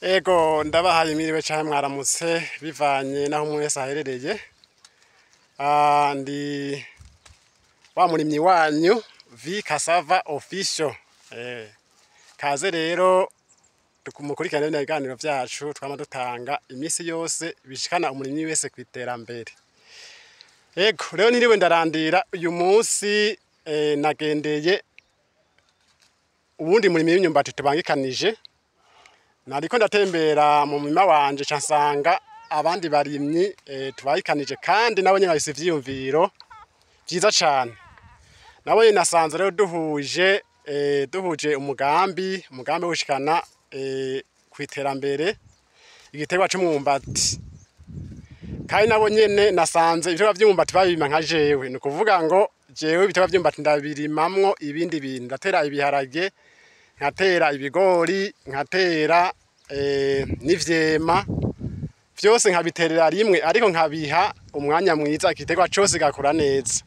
Ego ndabahaye miriwe canke mwaramutse bivanye naho umwe wese aherereye. Ndi wa murimyi wanyu V Cassava Official. Kaze rero mukurikirane bino biganiro vyacu twama dutanga imisi yose bishikana umurimyi wese kw'iterambere. Ego rero niriwe ndarandira uyu munsi, nagendeye uwundi murimyi w'imyumbati tubangikanije. Nariko ndatembera mu murima wanje ca nsanga abandi barimyi tubangikanije, kandi nabo nyene bafise ivyiyumviro vyiza cane. Nabo nyene nasanze rero duhuje umugambi wo gushikana kw'iterambere igiterwa c'umwumbati. Kandi nabo nyene nasanze ibiterwa vy'umwumbati babirima nka jewe, ni ukuvuga ngo jewe ibiterwa vy'umwumbati ndabirimamwo ibindi bintu, ndatera ibiharage, nkatera ibigori, nkatera n'ivyema, vyose nkabiterera rimwe, ariko nkabiha umwanya mwiza, igiterwa cose gakura neza.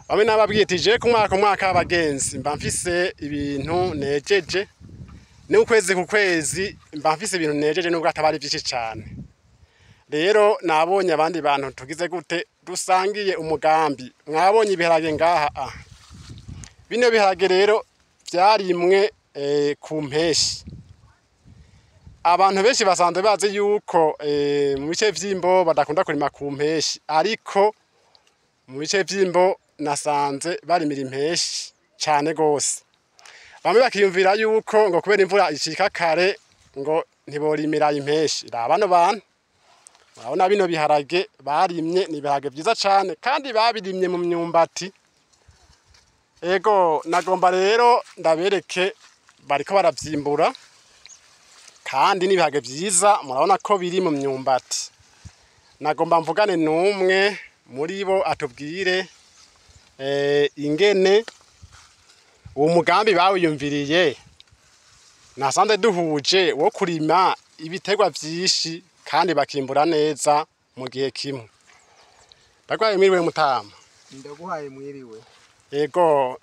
Bamwe nababwiye ati jewe ku mwaka umwaka abagenzi mba mfise ibintu nejeje, n'ukwezi ku kwezi mba mfise ibintu nejeje nubwo ataba ari vyinshi cane. Rero nabonye abandi bantu tugize gute dusangiye umugambi. Mwabonye ibiharage ngaha, bino biharage rero vyarimwe ku mpeshi. Abantu benshi basanzwe bazi yuko mu bice vy'imbo badakunda kurima ku mpeshi, ariko mu bice vy'imbo nasanze barimira impeshi cane gose. Bamwe bakiyumvira yuko ngo kubera imvura icika kare ngo ntiborimira impeshi. Raba bano bantu, murabona bino biharage barimye ni ibiharage vyiza cane, kandi babirimye mu myumbati. Ego nagomba rero ndabereke bariko baravyimbura, kandi n'ibiharage vyiza murabona ko biri mu myumbati. Nagomba mvugane n'umwe muri bo atubwire ingene uwo mugambi bawiyumviriye. Nasanze duhuje wo kurima ibiterwa vyinshi kandi bakimbura neza mu gihe kimwe. Ndagwaye mwiriwe mutama. Ndaguhaye mwiriwe. Ego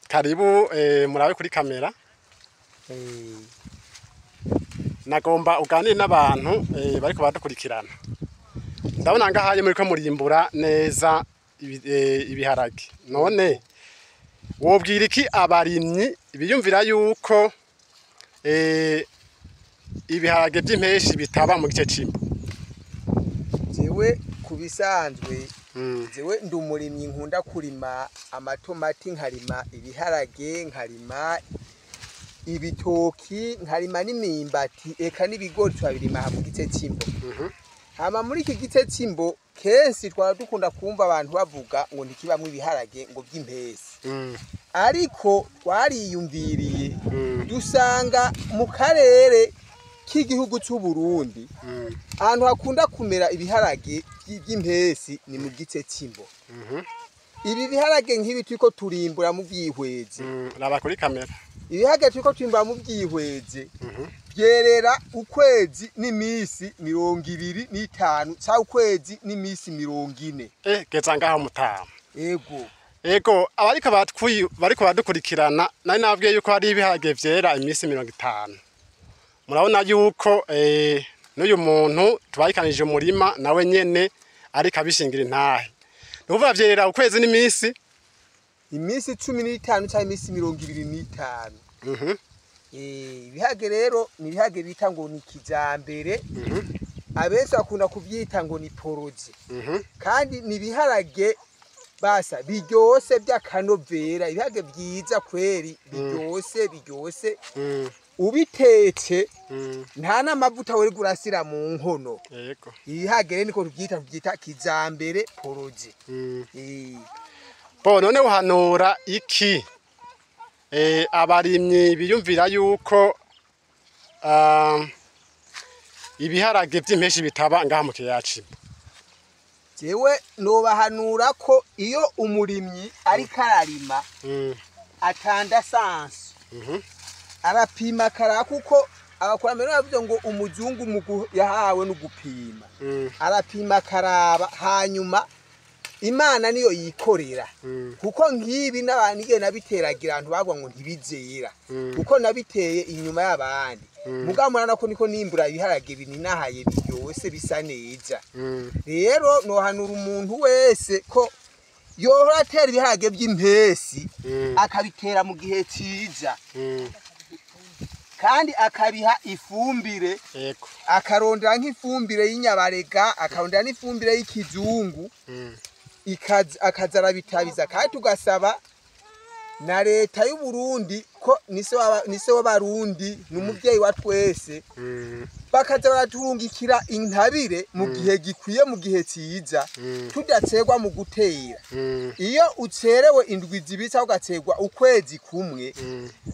karibu, murabe kuri kamera. Nagomba uganire n'abantu bariko baradukurikirana. Ndabona ngahaye muriko murimbura neza ibiharage. None wobwira iki abarimyi biyumvira yuko ibiharage vy'impeshi bitaba mu gice c'imbo? Jewe kubisanzwe, jewe ndi umurimyi nkunda kurima amatomati, nkarima ibiharage, nkarima ibitoki, nkarima n'imimbati, eka n'ibigori turabirima mu gice c'imbo. Hama muri iki gice c'imbo kenshi twara dukunda kumva abantu bavuga ngo ntikibamwo ibiharage ngo vy'impesi. Ariko twariyumviriye dusanga mu karere k'igihugu c'u Burundi ahantu hakunda kumera ibiharage vy'impesi ni mu gice c'imbo. Ibi biharage nk'ibi turiko turimbura mu vyihweze. Raba kuri kamera. Ibiharage turiko turimbura mu vyihweze vyerera ukwezi n'imisi 25 ca ukwezi n'imisi 40. Geza ngaho mutama. Ego. Ego abariko bariko badukurikirana, nari nabwiye yuko hari ibiharage vyera imisi 50. Murabona yuko n'uyu muntu tubayikanije umurima nawe nyene ariko abishingira intahe. Nukuvuga vyerera ukwezi n'imisi imisi 15 ca imisi 25. Ibiharage rero ni ibiharage bita ngo ni kijambere. Abenshi bakunda kuvyita ngo ni poroje. Kandi ni ibiharage basa biryose by'akanovera, ibiharage vyiza kweri, biryose biryose. Ubitetse nta n'amavuta wari gurasira mu nkono. Yego. Ibiharage rero niko tuvyita kijambere poroje. Bo none uhanura iki abarimyi biyumvira yuko ibiharage vy'impeshi bitaba ngaha mu kiyaya c'Imbo? Jewe nobahanura ko iyo umurimyi ariko ararima atanda sansi, arapima kara, kuko abakurambere bavuze ngo umuzungu mugu yahawe no gupima. Arapima karaba, hanyuma Imana niyo yikorera. Kuko nkibi n'abantu nabiteragira abantu bagwa ngo ntibizera. Kuko nabiteye inyuma y'abandi. Mugabo murabona ko niko nimbura ibiharage bininahaye biryose bisa neza. Rero nohanura umuntu wese ko yohora atera ibiharage by'impesi, akabitera mu gihe ciza, kandi akabiha ifumbire, akarondera nk'ifumbire y'inyabarega, akarondera n'ifumbire y'ikizungu, akaza arabitabiza. Kandi tugasaba na leta y'u Burundi ko nise w'abarundi, ni umuvyeyi wa twese, bakaza baraturungikira intabire mu gihe gikwiye, mu gihe ciza, tudacerwa mu gutera. Iyo ucerewe indwi 2 cyangwa ugacerwa ukwezi kumwe,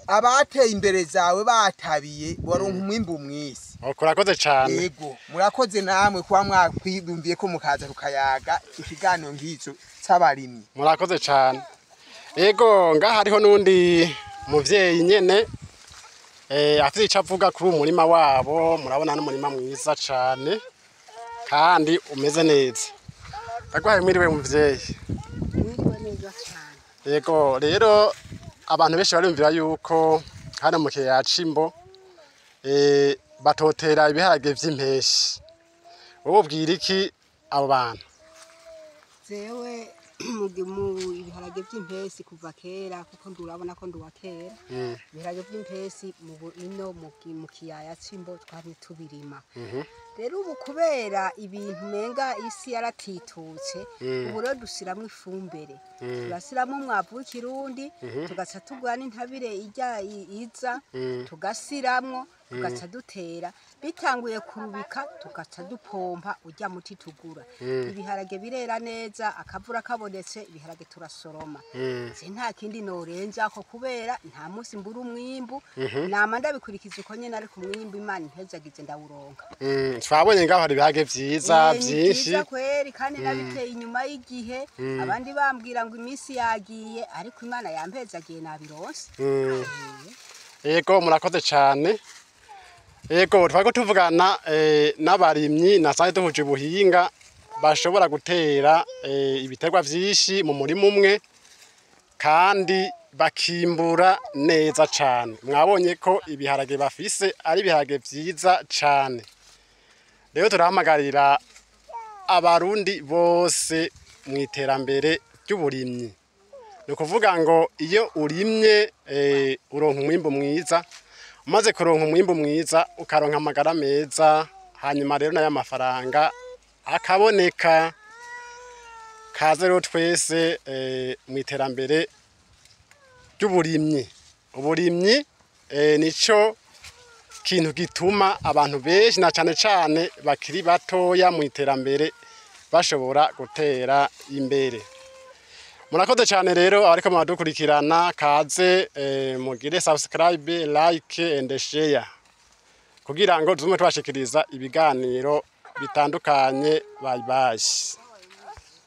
abateye imbere zawe batabiye, waronka umwimbu mwisi. Murakoze cane. Yego, murakoze namwe kuba mwakwiyumviye ko mukaza tukayaga ikiganiro nk'ico c'abarimyi. Murakoze cane. Ego, ngaha hariho n'undi muvyeyi nyene afite ico avuga kuri uwo murima wabo. Murabona n'umurima mwiza cane kandi umeze neza. Ndaguhaye mwiriwe muvyeyi. Mwiriwe neza cane. Ego, rero abantu benshi bariyumvira yuko hano mu kiyaya c'Imbo batotera ibiharage vy'impeshi. Wowe ubwira iki abo bantu? Jewe mu ibiharage vy'impesi kuva kera, kuko ndurabona ko nduwa kera, ibiharage vy'impesi ino mu kiyaya c'Imbo twari tubirima. Rero ubu kubera ibintu menga isi yaratitutse, ubu rero dushiramwo ifumbire, turashiramwo umwavu w'ikirundi, tugaca tugura n'intabire ijya iza, tugasiramwo, tugaca dutera. Bitanguye kurubika tugaca dupompa urya muti tugura. Ibiharage birera neza, akavura kabonetse ibiharage turasoroma. Je nta kindi norenzako kubera nta munsi mbura umwimbu, nama ndabikurikiza uko nyene, ariko umwimbu Imana impezagize ndawuronka. Twabonye ngaho hari ibiharage vyiza Ni vyinshi. vyiza kweri, kandi nabiteye inyuma y'igihe, abandi bambwira ngo iminsi yagiye, ariko Imana yampezagiye nabironse. Ego, murakoze cane. Ego, twariko tuvugana n'abarimyi nasanze duhuje ubuhinga bashobora gutera ibiterwa vyinshi mu murima umwe kandi bakimbura neza cane. Mwabonye ko ibiharage bafise ari ibiharage vyiza cane. Rero turahamagarira abarundi bose mu iterambere ry'uburimyi. Ni ukuvuga ngo iyo urimye uronka umwimbu mwiza, umaze kuronka umwimbu mwiza ukaronka amagara meza, hanyuma rero nayo mafaranga akaboneka. Kaze rero twese mu iterambere ry'uburimyi. Uburimyi nico kintu gituma abantu benshi na cane cane bakiri batoya mu iterambere bashobora gutera imbere. Murakoze cyane rero abariko muradukurikirana, kaze mugire subscribe, like and share kugira ngo tuzume tubashikiriza ibiganiro bitandukanye. Bye bye.